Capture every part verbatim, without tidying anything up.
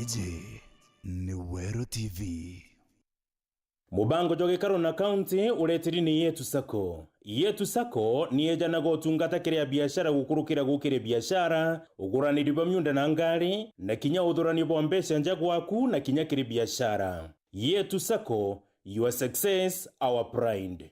Iji ni Weru T V. Mubango jwa gikaro na kaunti uretiri ni Yetu Sacco. Yetu Sacco ni ejanaga utungata kiri a biashara gukurukira gukiri biashara, uguraniri bwa miunda na ngari, na kinya uthurani bwa mbeca nja gwaku na kinya kiri biashara. Yetu Sacco, your success, our pride.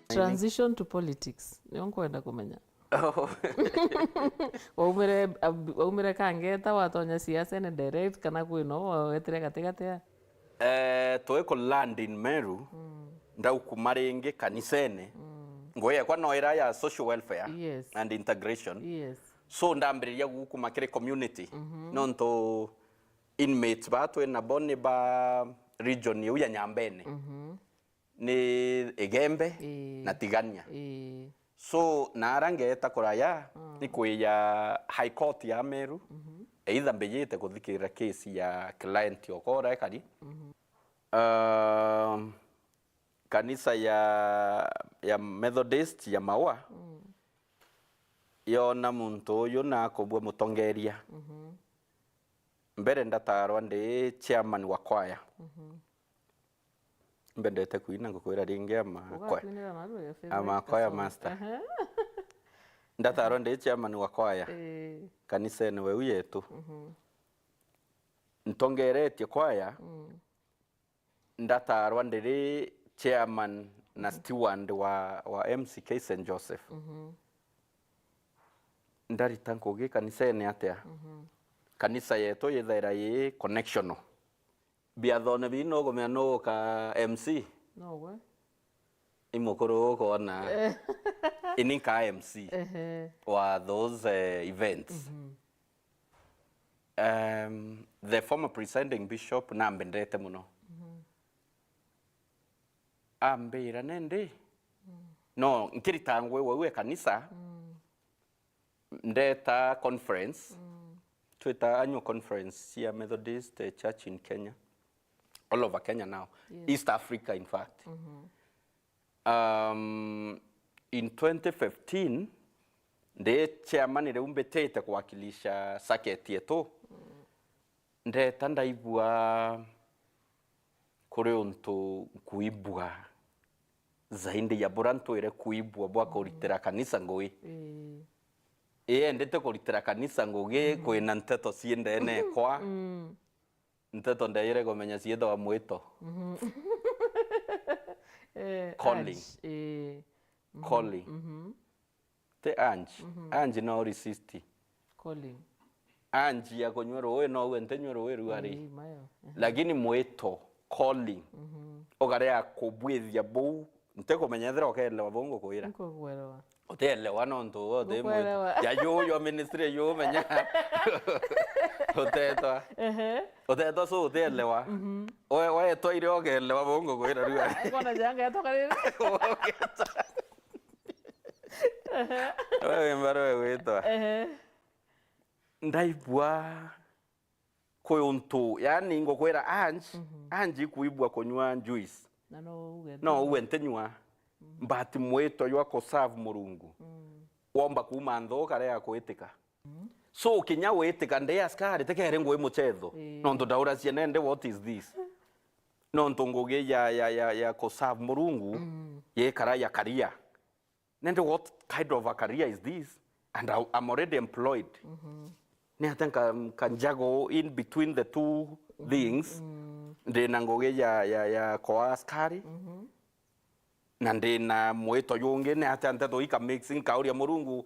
Transition to politics, nio nkwenda kumenya. Waumire, ab-, waumire Kangeta, watonya siasene direct, kana kwi no wetire gatigati ya? Eh, twi ku land in Meru, ndaukuma ringi kanisene. Ngugi yakwa no ira ya social welfare Yes. and integration. Yes. So ndambiriria gukuma kiri community. Nontu inmates ba twi nabo ni ba region iu ya Nyambene. Ni Igembe Ii. na Tigania. Ii. So, naara ngeeta kuraya, ni kwiya High Court ya Meru, either mbijite kuthikirira case ya client okora ekari. Um, kanisa ya, ya Methodist ya Maua, yona muntu uyu na akubua mutongeria. Mbere ndatarwa ndi chairman wa kwaya. Mbendete kuina, ngukwira ringi ama kwaya. Ugakwinira narua your favorite Ama kwaya song. Master. Aha. Ndatarwa ndi chairman wa kwaya Ii. kanisene weu yetu. Ntongeretie kwaya, ndatarwa ndiri chairman na steward wa, wa M C K Saint Joseph. Ndarita ngugi kanisene atia? Kanisa yetu yithaira yi connectional. Biathone bii nukumenya nu uka M C? Nowe. I mukuru ukwona. Ini nka M C Ehe. wa those, eh, events. Um, the former presiding bishop nambendete muno. Ambira, nendi? No, nkirita ngui wau e kanisa, ndeta conference, twita annual conference cia Methodist, eh, Church in Kenya, all over Kenya now, Yes. East Africa in fact. Um, in twenty fifteen, ndi chairman riu mbitite kuwakilisha circuit yetu, ndeta ndaigua kuri untu nkuibua zaidi ya bura ntwire kuibua bwa kuritira kanisa ngui. Ii. Iendete kuritira kanisa ngugi kwina nteto ciendene kwa. Nteto ndeyire kumenya ciithawa mwito. Eh, Calling. Urge, ii. Calling. Ti urge. Urge no resist. Calling. Urge ya kunywa ruui, no we ntinywe ruui ruari. Ii, mayo. Lakini mwito, calling. Ugarea kubwithia buu, ntikumenya ethira ukeelewa buu ngukwira. Nkukwelewa. Utielewa nontu we uti Ngukwelewa. Ya yu, your ministry yu menya. Utetwa. Ehe. Utetwa so utielewa. We, wetwa ire ukeelewa buu ngukwira ruari. Kona janga yatoka riri. Ugetwa. We wimba rwe gwitwa. Ehe. Ndaigua kwi untu, yani ngukwira anji, anji kuibua kunywa juice. Na no uge no uge ntinywa. But mwito jwa ku serve Murungu. Womba kuuma ntho ukarea kwitika. So kinya witika ndi askari tikere ngui muchetho. Ii. Nontu ndauracia nende what is this? Nontu ngugi ya, ya, ya, ya ku serve Murungu yikara ya career. Nende what kind of a career is this? And I, I'm already employed. Ni atia nka, nka njago in between the two things? Ndina ngugi ya, ya, ya kwa askari. Na ndina mwito jungi, ni atia nteto ika mix, nkauria Murungu,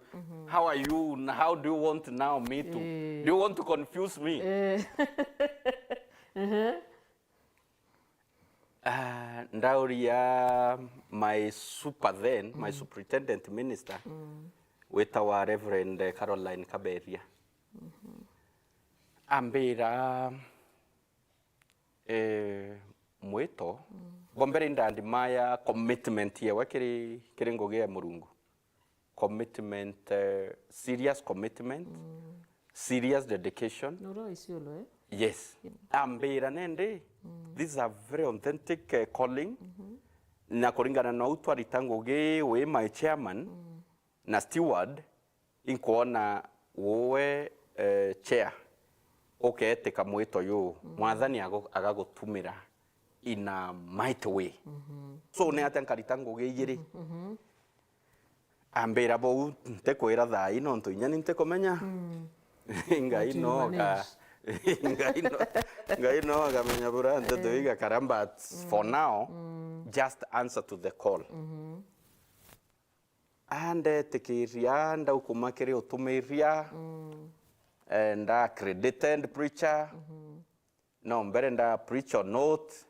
how are you? Na how do you want now me to? Eh. Do you want to confuse me? Eh. Ehe. Ah, ndauria my super then, my superintendent minister, witawa Reverend Caroline Kaberia. Ambira, eh, mwito, bo mbere indandimaya commitment yewe kiri, kiri ngugi ya Murungu. Commitment, eh, serious commitment, serious dedication. Noro Isiolo, eh? Yes. Ambira nende, this is a very authentic, eh, calling. Na kuringana na u twarita ngugi wi my chairman na steward, inkwona uwe, eh, chair, uketika mwito yu, Mwathani ago-, agagutumira in a mighty way. So ni atia nkarita ngugi igiri? Ambira bou ntikwira thaa ii nontu inya ni ntikumenya. Ngai no ga-, Ngai no, Ngai no agamenya buria nteto igakara, but for now, just answer to the call. Andetikiria, ndaukuma kiri utumiria, eh, nda accredited preacher. No mbere nda preach on oath,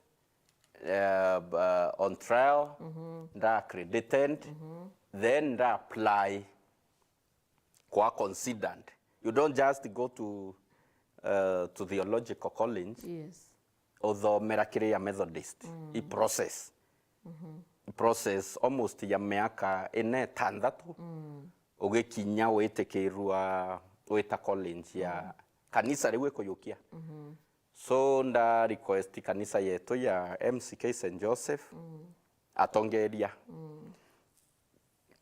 eh, b-, on trial, nda accredited, then nda apply kwa considered. You don't just go to, uh, to theological college, yes, uthomera kiri ya Methodist. I process. Process almost ya miaka ine, itantatu, ugikinya witikirua wita college ya kanisa riu ikuyukia. So nda request kanisa yetu ya M C K Saint Joseph atongeria.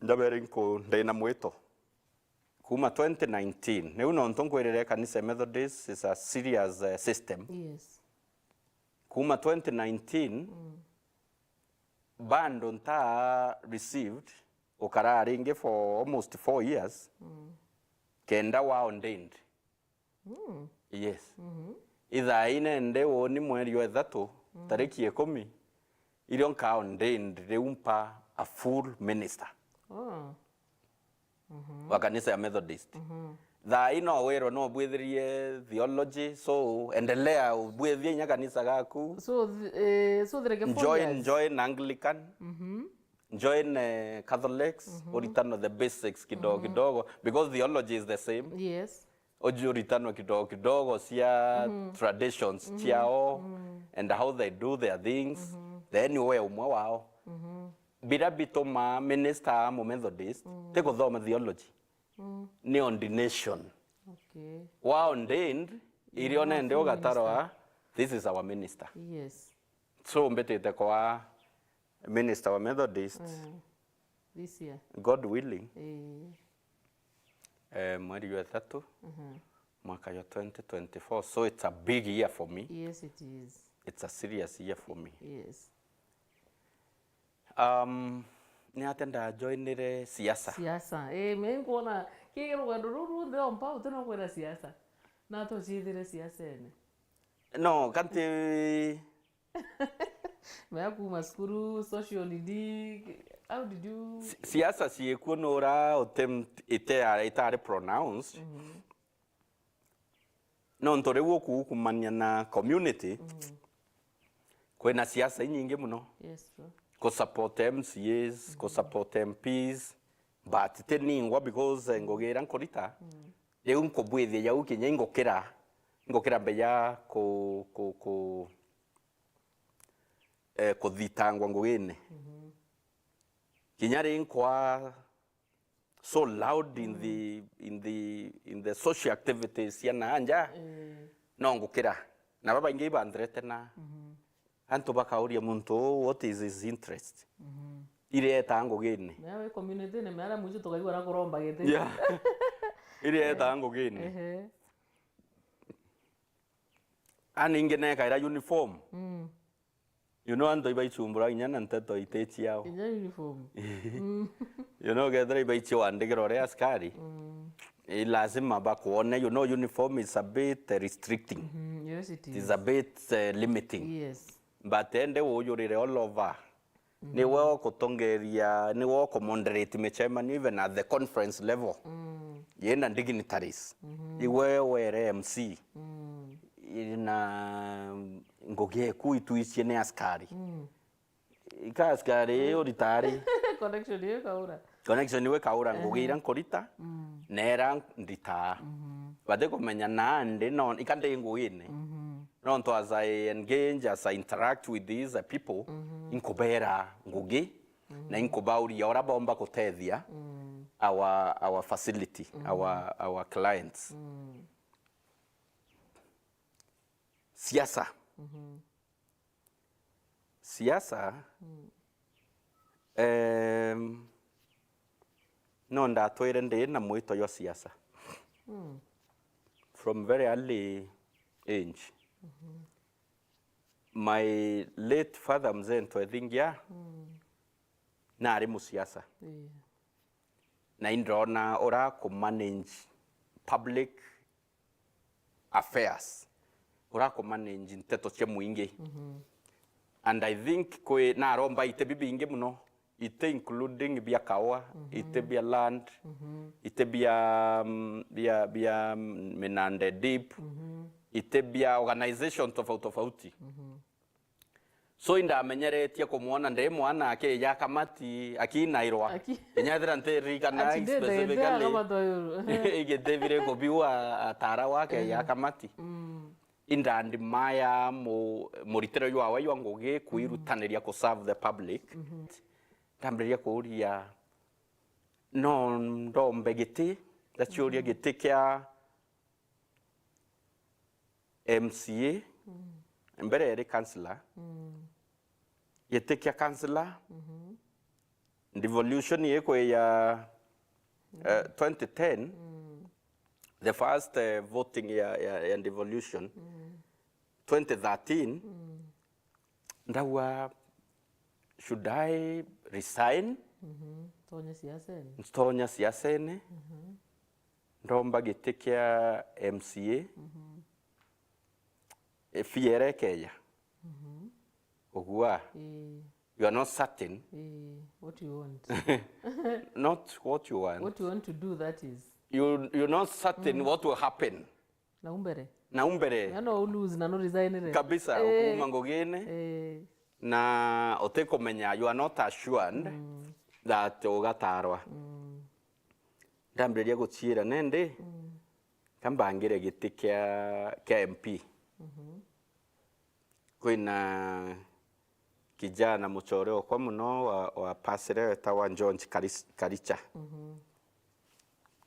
Ndabere nku-, ndina mwito. Kuma twenty nineteen, niu nontu nkwirire kanisa ya Methodist is a serious, eh, system. Yes. Kuma twenty nineteen, bando nta received, ukaraa ringi for almost four years, kenda wa ordained. Yes. Ithaa ii nende uuni mweri wa ithatu, tariki ikumi, irio nka ordained riu mpa a full minister. Oh. Wa kanisa ya Methodist. Thaa ii no wirwe no ubwithirie theology, so endelea ubwithie inya kanisa gaku. So, th-, eh, so the four years. Join, join Anglican. Join, eh, Catholics, uritanwe the basics kidogo kidogo, because theology is the same. Yes. Uji uritanwe kidogo kidogo cia traditions ciao and how they do their things. Then we umwe wao. Biria bituma minister a Mumethodist ti kuthoma theology. Ni ordination. Okay. Wa ordained, irio nende ugatarwa, this is our minister. Yes. So mbitite kwa minister wa Methodist, this year, God willing, eh, mweri wa ithatu, mwaka ya twenty twenty-four. So it's a big year for me. Yes, it is. It's a serious year for me. Yes. Um, ni atia ndajoinire siasa? Siasa. Eh, me nkwona ki rugendo ruru runthe ompa uti no kwenda siasa. Na tuciithire siasene. No, kanti Mea kuma cukuru, social D, how did you Si-, siasa ciikuo nura attempt ite-, itari pronounced. Nontu riu ukuukumania na community, kwina siasa inyingi muno. Yes, true. Ku support M C As, ku support M Ps, but ti ningwa because, eh, ngugi iria nkurita, riu nkubwithia jau kinya ingukira, ingukira mbeya ku, ku, ku, eh, kuthitangwa ngugine. Kinya ri nkwa so loud in the, in the, in the social activities cia na nja, no ngukira. Na babaingi ibanthretena. Antu bakauria muntu uu, what is his interest? Iria etaa ngugine. Mea wi community-ini, mea aria mwicho tukaigua na kuromba giti. Yeah. Iria etaa ngugine. Ehe. Ani ingi nekaira uniform. You know, antu ibaichumbura inya na nteto iti ciao. Inya uniform. You know, kethira ibaichi wandikira uria askari, i lazima bakuone. You know, uniform is a bit, eh, restricting. Yes, it is. It is a bit, eh, limiting. Yes. But ende ujurire all over. Niwe ukutongeria, niwe ukumoderate micemanio even at the conference level. Yina dignitaries. Iwe were M C. Ina ngugi eku itwicie ni askari. Ika askari uritaa ri? Connection iu ikaura. Connection iu ikaura, ngugi iria nkurita, na iria nditaa. Batikumenya nandi, no, ika ndi ngugine. Nontu as I engage, as I interact with these, uh, people, inkubeera ngugi, na inkubauria uria boomba gutethia our, our facility, our, our clients. Siasa. Siasa, em, no ndatwire ndi na mwito jwa siasa. From very early age. My late father, Mzee Ntwethingia, nari musiasa. Na indona uria ku manage public affairs, uria ku manage nteto cia muingi. And I think kwi, naromba iti bibingi muno, iti including bia kaua, iti bia land, iti bia, mm, bia, bia, mm, minande deep, iti bia organization tofauti tofauti. So indamenyeretie kumwona ndi mwana akija kamati akinairwa. Aki- Inya ethira ntiririkana specifically igiti biri kubiwa atara wake ya kamati. Indandimaya mu-, muritiro jwawe jwa ngugi kwirutaniria ku serve the public. Ndambiriria kuuria, no ndombe giti, ndaciuria giti kia M C A, mbere eri councillor, giti kia councillor, devolution ikwi ya, eh, twenty ten, the first, eh, voting ya, ya, ya devolution, twenty thirteen, ndauga, should I resign? Tonye siasene. Ntonya siasene. Ndomba giti kia M C A. Fear ikeja. Ugua. Ii. You are not certain. Ii. What you want. Not what you want. What you want to do, that is. You, you're not certain what will happen. Nau mbere. Nau mbere. Na no u lose na no resign re. Kabisa, eh, ukuuma ngugine. Eh. Na utikumenya, you are not assured that ugatarwa. Ndambiriria guciira nendi, kambangire giti kia, kia M P. Kwina kijana mucore okwa muno wa, wa pasire wetagwa George Karis-, Karicha.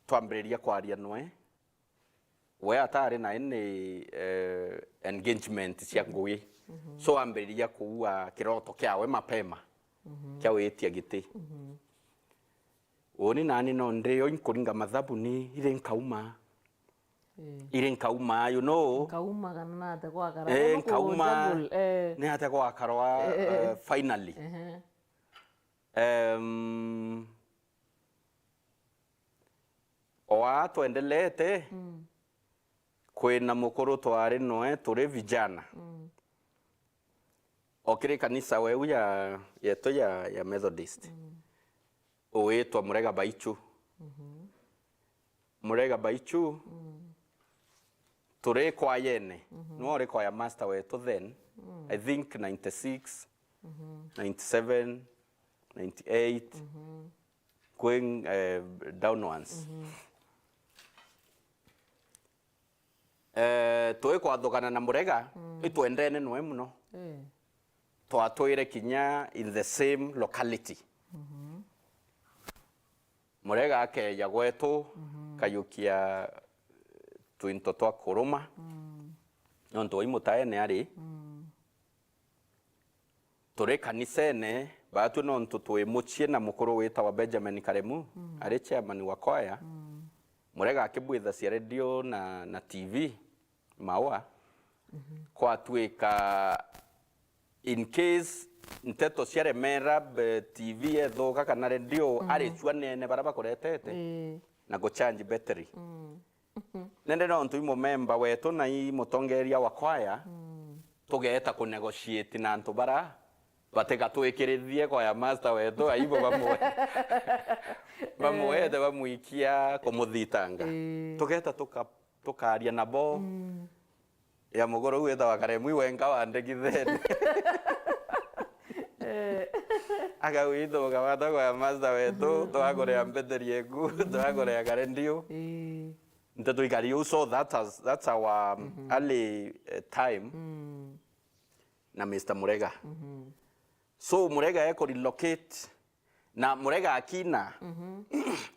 Twambiriria kwaria nwe. We atari na any, eh, engagement cia ngugi. So ambiriria kuua kiroto kiawe mapema kia witia giti. Uni nani no ndio inkuringa mathabu ni iri nkauma. Eh. Iri nkauma, you know. Nkauma kana nate gwakara. Eh, nkauma. Eh. Ni ate gwakarwa, eh, eh, eh, eh, finally. Ehe. Em, o aa twendelete, kwina mukuru twari noe turi vijana. O kiri kanisa weu ya, yetu ya, ya Methodist. Ugwitwa Murega Baichu. Murega Baichu, turi kwayene. Niwe uri kwaya master wetu then. I think ninety-six, ninety-seven, ninety-eight, going, eh, downwards. Eh, twi kwathukana na Murega, itwendene noe muno. Eh. Twatwire kinya in the same locality. Murega akeja gwetu, kayukia twinto twa kuruma. Nontu wai mutaene ari. Turi kanisene, baatwi nontu twi mucii na mukuru witagwa Benjamin Karemu, ari chairman wa kwaya. Murega akibwithacia redio na, na T V, Maua. Kwatwika, in case nteto ciaremera, be-, T V ethuka kana redio, ari cua nene bara bakuretete, na guchange battery. Nende nontu i mumemba wetu na i mutongeria wa kwaya, tugeeta ku negotiate na antu bara batigatwikirithie kwaya master wetu, aibo bamwe-, bamwete bamwikia kumuthitanga. Ii. Tugeeta tuka-, tukaria nabo. ya muguru uu witagwa Karemwi wenka wa Ndegitheni. Eh. Akauga, "Itu mukamata kwa master wetu, twakurea mbeteri eku, twakurea karendio." Ii. Nteto ikari uu, so that has, that's our, um, early, eh, time na Mister Murega. So Murega eko relocate, na Murega akina,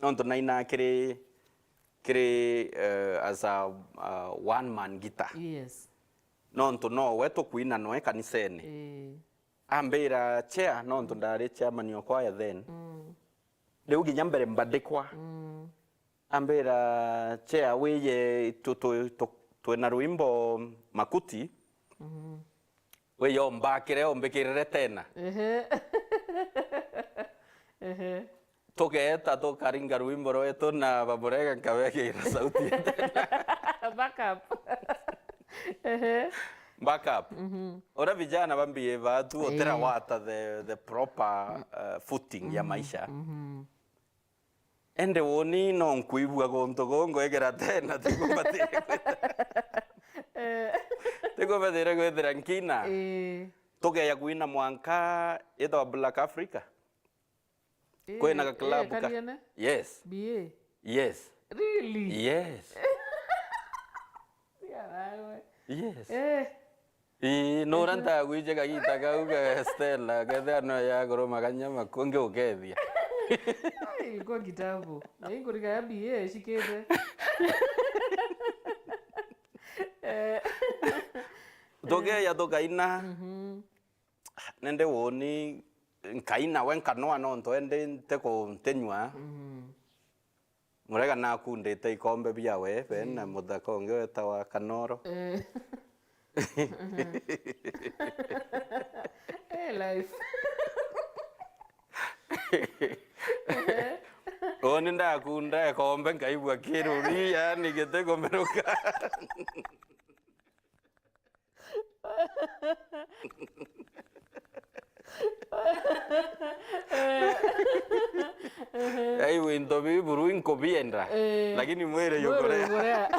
nontu naina kiri, kiri, eh, as a, uh, one man guitar. Yes. Nontu nowe tukwina noe kanisene. Ii. Ambira chair, nontu ndari chairman o kwaya then. Riu nginya mbere mbandikwa. Ambira, "Chair, wiye tu-, tu-, tu-, twina rwimbo Makuti. Wiye umbakire, umbikirire tena." Ehe. Ehe. Tugeeta tukaringa rwimbo rwetu na ba Murega nkabegeira sauti ya tena. Backup. Ehe. Backup. Uria vijana bambie batu, utirawata the, the proper, uh, footing ya maisha. Indi uuni no nkwigua guntu guu ngwikira tena, tikumbatire kwithira. Eh. Tikumbatire kwithira nkina. Ii. Tugeya kwina mwanka itwa Black Africa. Ii, kwina ga club ka. Kariene? Yes. B A? Yes. Really? Yes. Cia nawe. Yes. Eh. Ii, nuria ntagwije kagita kau ga Stella, kethira no ya kuruma kanyama kungi ukethia. Ai, kwa kitabu. Na ingurika ya B A shikite. Eh. Tugeya tukaina. Nindi uuni nkaina we nkanoa nontu endi ntiku-, ntinyua. Murega nakundite ikombe biawe, be na muthaka ungi wetawa Kanoro. Eh. Eh, life. Uuni ndakunda ikombe nkaigua kiruri, yani gitikumiruka. Ai, into biu buru inkubienda, eh, lakini mwiri jukurea.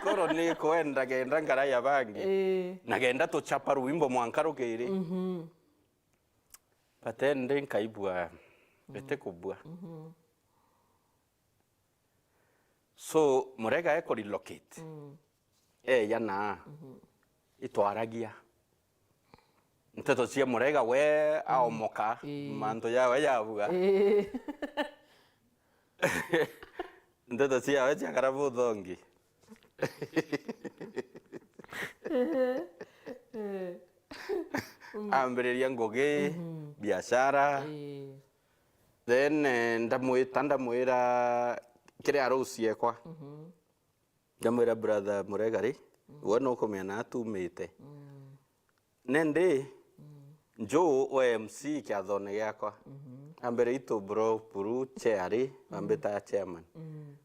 Nkoro ni kwenda kenda nkaraya bangi. Eh. Na kenda tuchapa rwimbo mwanka rukiri. But then ndi nkaigua bitikubua. So, Murega eku relocate. Eya naa. Itwaragia. Nteto cia Murega we aomoka, ii, mantu jawe jabua. Ii. Nteto ciawe ciakara buthongi. Ambiriria ngugi, biashara. Ii. Then, eh, ndamwita, ndamwira kiri arusi ekwa. Ndamwira, "Brother Murega ri, we nukumenya na atumite." Nindi, Joe we M C kiathone giakwa. Ambire, "Itu bro, buru chair ri, wambita chairman.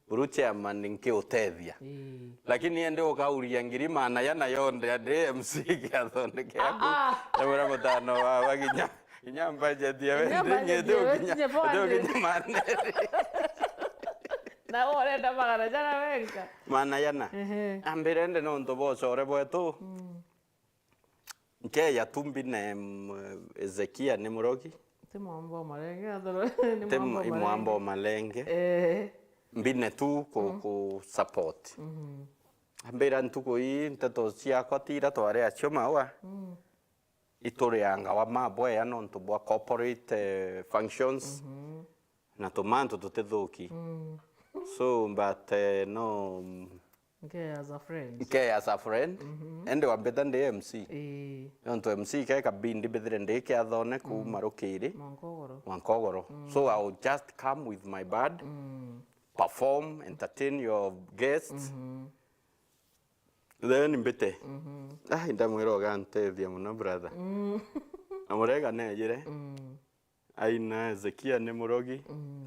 Buru chairman nkiutethia." Ii. Lakini endi ukauria ngiri maana jana yonthe andi M C kiathone giaku. Ah, ah. Ndamwira, "Mutano wa, wa kinya, kinya budget ya wedding, budget ya wedding, four hundred. Iti ukinya maana iri." Na urenda magana jana wenka? Maana jana. Ehe. Ambire, "Ndi nontu bwa ucore bwetu." Nkeya tu mbine, mm, Ezekia ni murogi. Ti mwamba o malenge, athoro, ni ti mwamba o, i mwamba o malenge. Eh. Mbine tu ku, ku support. Ambira, "Ntuku ii nteto ciakwa ti ira twari acio maua. Ituriangawa mabwea nontu bwa corporate, eh, functions. Na tumantu tutithuki." So, but, eh, no, Nke as a friend. Nke as a friend. Ende wambita ndi M C. Ii. Nontu M C ke kabindi mbithire ndi kiathone kuuma rukiri. Mwanka ugoro. Mwanka ugoro. So I will just come with my band, perform, entertain your guests. Then mbite. Ai, ndamwira, "Ugantethia muno, brother." Na Murega nejire. Aina Ezekia ni murogi,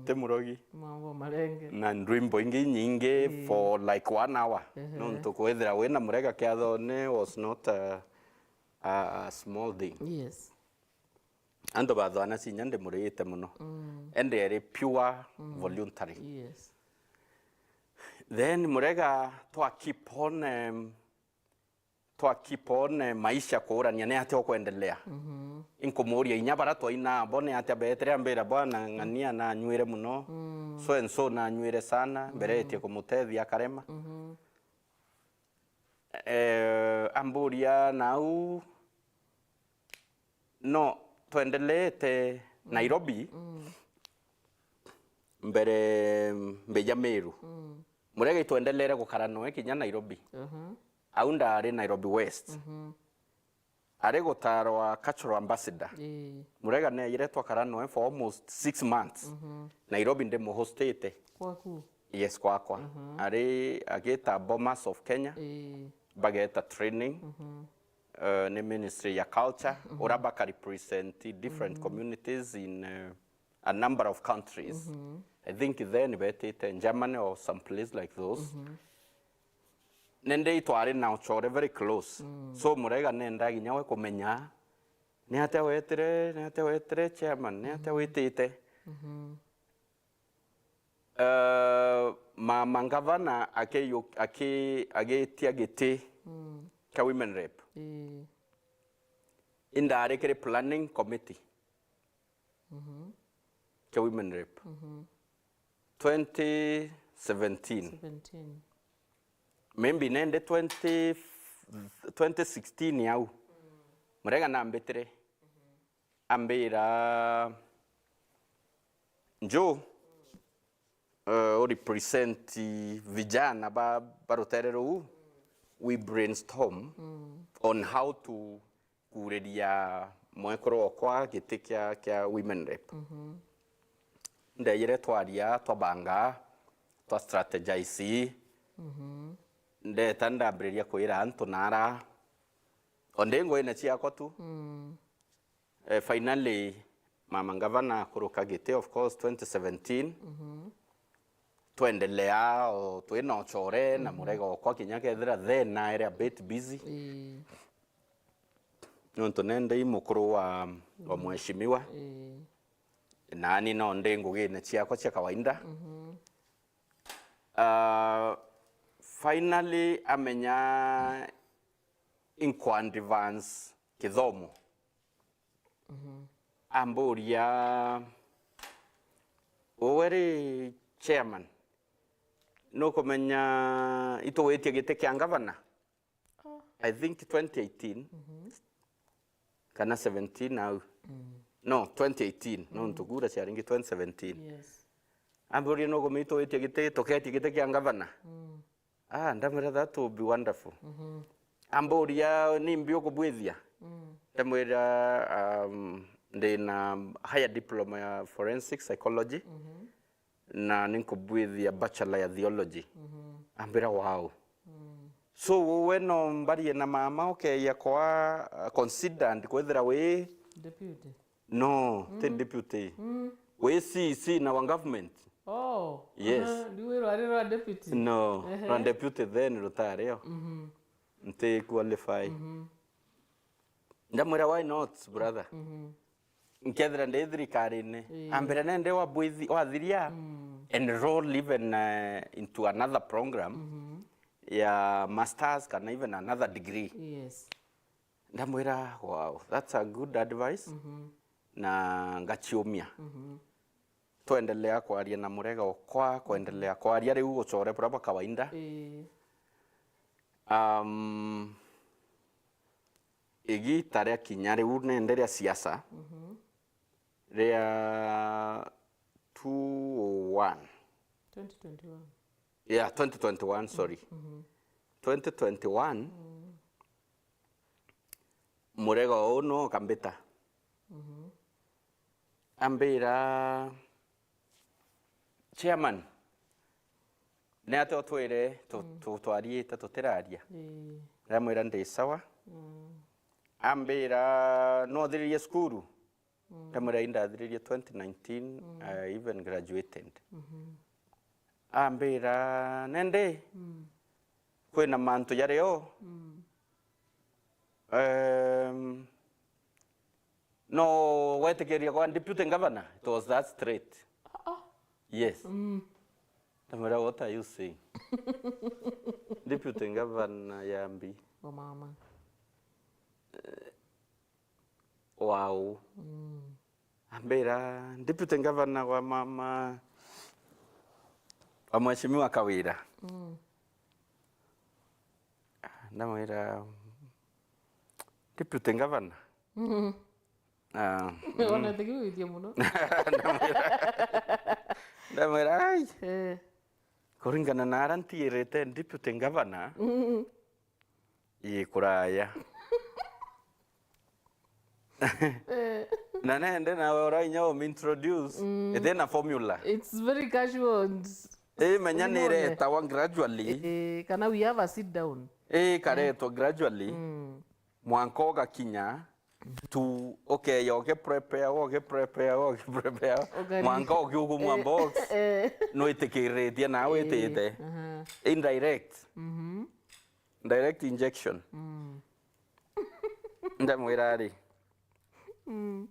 ti murogi. Mambo malenge. Na ndwimbo ingi nyingi for like one hour. Ehe. Nontu kwithira wina Murega kiathone was not a, a, a small thing. Yes. Antu bathwana cinya ndimuriite muno. Ende eri pure voluntary. Yes. Then Murega twa keep on, um, twa keep on, eh, maisha kuurania ni atia ukwendelea. Inkumuuria inya bara twainaa bo ni atia beetire, ambira, "Bwana, ng'ania nanyuire muno, so and so nanyuire sana, mberetie kumutethia akarema." Eh, amburia nau, no twendeleete Nairobi mbere mbija Meru. Murega itwendelere gukara noe kinya Nairobi. Au ndari Nairobi West. Ari gutarwa cultural ambassador. Ii. Murega neeyire twakara noe for almost six months. Nairobi ndimuhostite. Kwaku? Yes, kwakwa. Ari agita Bomas of Kenya. Ii. Bageta training. Uh, ni ministry ya culture. Ura baka represent different communities in, uh, a number of countries. I think then betite Germany or some place like those. Nende itwari na ucore very close. So Murega nenda ginya we kumenya ni atia wetire, ni atia wetire chairman, ni atia witite. Uh, mama ngavana akiyu-, aki-, agitia giti kia women rep. Ii. Indari kiri planning committee kia women rep. Twenty seventeen. Seventeen. Maybe nende twenty, twenty sixteen au. Murega nambitire. Ambira, "Nju, uh, u represent vijana ba, ba rutere ruu, we brainstorm on how to kuuriria mwekuru okwa giti kia, kia women rep." Ndejire twaria, twabanga, twa strategize. Ndeta ndambiriria kwira antu nara, o ndi nguine ciakwa tu. Eh, finally, mama ngavana akuruka giti, of course, twenty seventeen. Twendelea o twina ucore na Murega okwa kinya kethira then naere a bit busy. Ii. Nontu nende i mukuru wa, wa mheshimiwa. Ii. Nani no ndi ngugine ciakwa cia kawaida. Ah, finally amenya inkwa advance kithomo. Amburia, "Uwe ri chairman, nukumenya itugwitie giti kia ngavana?" I think twenty eighteen kana seventeen au. No, twenty eighteen, nontu kura ciaringi twenty seventeen. Yes. Amburia, "Nukumenya itugwitie giti, tuketie giti kia ngavana?" Ah, ndamwira, "That will be wonderful." Amburia, "Ni mbi ukubwithia?" Ndamwira, um, "Ndina higher diploma ya forensic psychology na ninkubwithia bachelor ya theology." Ambira, "Wow." So we no mbarie na mama ukeya kwa, uh, considered kwithira wi Deputy. No, ti deputy. Wi C E C in our government. Oh. Yes. Aha, riu rwari rwa deputy. No, rwa deputy then rutario. Nti qualify. Ndamwira, "Why not, brother?" Nkethira ndi thirikarine. Ii. Ambira, "Nende wabwithi-, wathiria, enroll even, uh, into another program ya masters kana even another degree." Yes. Ndamwira, "Wow, that's a good advice." Na ngaciumia. Twendelea kwaria na Murega okwa, kwendelea kwaria riu ucore buria bwa kawaida. Ii. Um, igita ria kinya riu nende ria siasa, ria two oh one. Twenty twenty-one. Yeah, twenty twenty-one, sorry. Twenty twenty-one, Murega uu no kambita. Ambira, "Chairman, ni atia utwire tu-, tu-, twariite tutiraria?" Ii. Ndamwira, "Ndi sawa." Ambira, "No uthiririe cukuru?" Ndamwira, "Ii, ndathiririe twenty nineteen, I even graduated." Ambira, "Nende, kwina mantu jario?" Um, no wetikiria kwa deputy governor? It was that straight. Yes. Ndamwira, "What are you saying?" Deputy governor ya mbi. Wa mama. Wau. Ambira, "Deputy Governor wa mama, wa Mheshimiwa Kawira." Ndamwira, "Deputy Governor?" Ah, wonete kiu githie muno. Ndamwira, "Ai, eh, kuringana na ara ntiirite Deputy Governor, ii kuraya." Eh. Na nende nawe ura inya umintroduce, mm, ithina formula. It's very casual and ii menya ni iretawa gradually. Eh, kana we have a sit down. Ii karetwa gradually. Mm. Mwanka ugakinya tu, ukeya ugiprepare, ugiprepare, ugiprepare. Mwanka ugiugumua, eh, box. Eh. Nwitikiritie na witite. Aha. Indirect. Mhm. Direct injection. Mm. Ndamwira ri. Mm.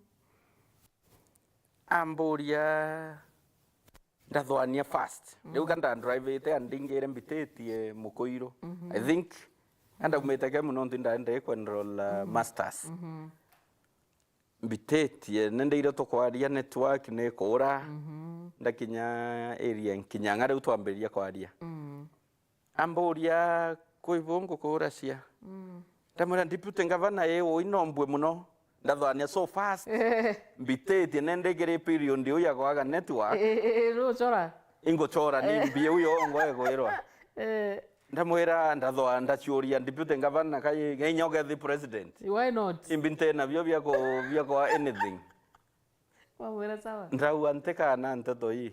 Amburia, ndathwania first. Riu ka ndadrivite andingire mbititie Mukuiru. I think andaumite kemu nontu ndaendee kwenroll, uh, masters. Mbititie, nendeire tukwaria, network ni kuura. Ndakinya area nkinya ng'a riu twambiriria kwaria. Amburia, "Kwi bu ngukuuracia?" Ndamwira, "Deputy Governor, ii ui no mbue muno. Ndathwania so fast. Mbititie nende kiri period iu ya kwaga network. Ii, ii, ii, rucora. Ingucora ni mbi iu yongo igwirwa." Eh. Ndamwira, "Ndathwa, ndaciuria Deputy Governor kai, kai nyoke thi President. Why not? Imbi nte nabio bia ku-, bia kwa anything." Wamwira sawa. Ndauga ntikana nteto ii.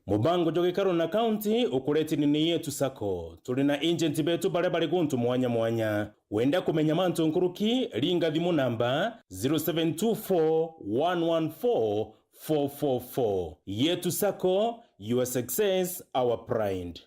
Mubango jwa gikaro na kaunti ukuretini ni Yetu Sacco. Turi na agent betu baria bari guntu mwanya mwanya. Wenda kumenya mantu nkuruki, ringa thimu namba zero seven two four one one four four four four. Yetu Sacco, your success, our pride.